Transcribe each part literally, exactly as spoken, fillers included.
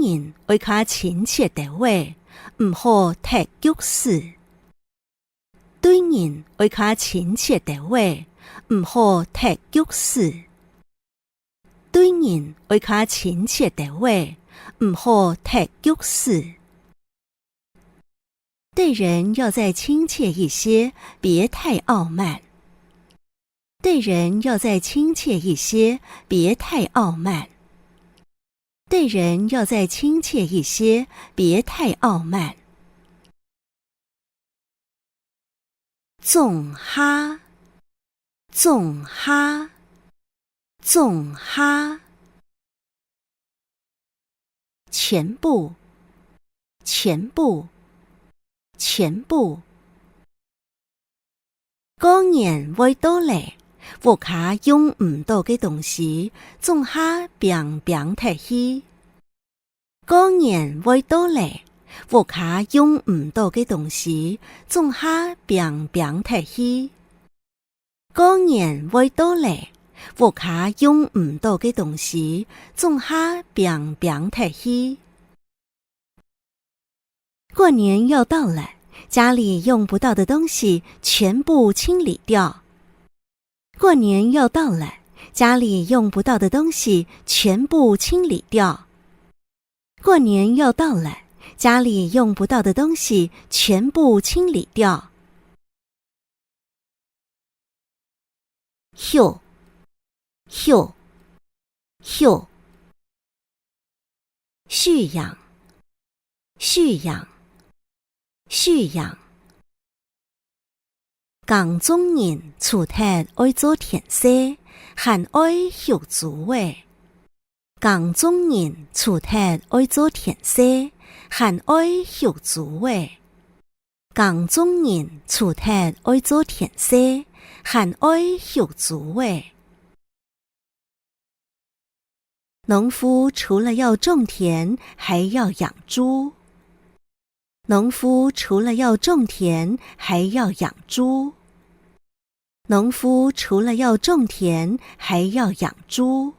人愛較親切兜仔，毋好忒噭死。對人愛較親切兜仔，毋好忒噭死。對人愛較親切兜仔，毋好忒噭死。 對人要再親切一些，別太傲慢。對人要再親切一些，別太傲慢。對人要再親切一些，別太傲慢。 總下，總下，總下。全部，全部，全部。過年會到咧，屋下用毋到个東西，總下拚拚忒去。 過年會到咧，屋下用毋到个東西，總下拚拚忒去。過年會到咧，屋下用毋到个東西，總下拚拚忒去。過年要到了，家裡用不到的東西全部清理掉。 過年要到了，家裡用不到的東西全部清理掉。過年要到了，家裡用不到的東西全部清理掉。畜，畜，畜。 畜羊，畜羊，畜羊。耕種人除忒愛做田事，還愛畜豬仔。耕種人除忒愛做田事，還愛畜豬仔。 耕種人除忒愛做田事，還愛畜豬仔。農夫除了要種田，還要養豬。農夫除了要種田，還要養豬。農夫除了要種田，還要養豬。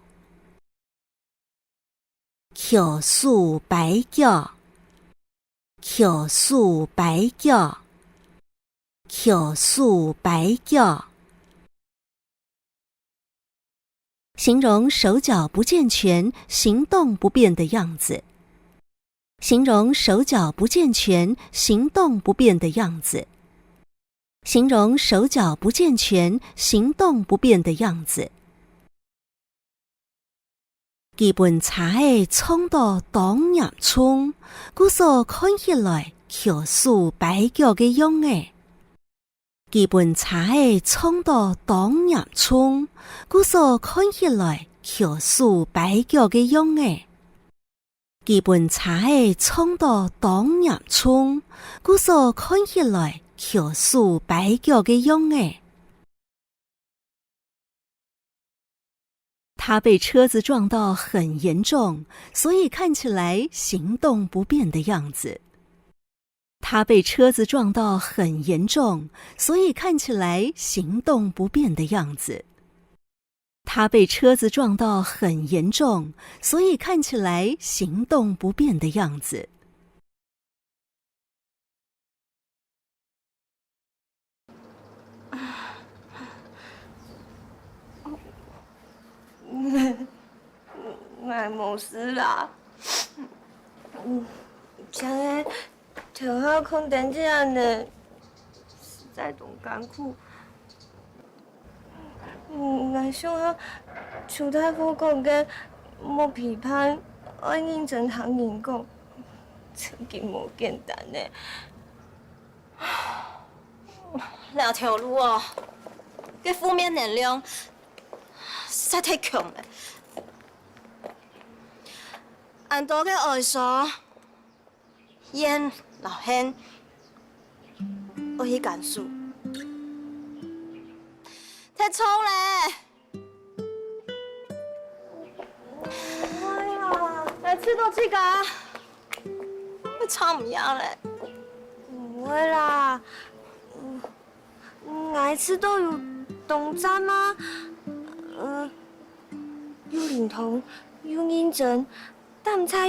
撅手跛腳，撅手跛腳，撅手跛腳。形容手腳不健全、行動不便的樣子。形容手腳不健全、行動不便的樣子。 形容手腳不健全、行動不便的樣子。佢分車仔撞到當嚴重，故所看起來撅手跛腳个樣仔。佢分車仔撞到當嚴重，故所看起來撅手跛腳个樣仔。 佢分車仔撞到當嚴重，故所看起來撅手跛腳个樣仔。他被車子撞到很嚴重，所以看起來行動不便的樣子。他被車子撞到很嚴重，所以看起來行動不便的樣子。 他被车子撞到很严重，所以看起来行动不便的样子。我，我，我無事啦。嗯，像个頭下空等這樣呢，實在當艱苦。嗯，𠊎想下，邱大夫講个莫批判，愛認真聽人講，真經無簡單呢。這條路哦，个負面能量實在太強了。恁多个哀傷、 怨摎恨，愛去感受。忒重咧！哎呀，來，試著自家，會唱毋贏咧。毋會啦，嗯，𠊎試著有當讚嘛，嗯，又靈通，又認真， 當讚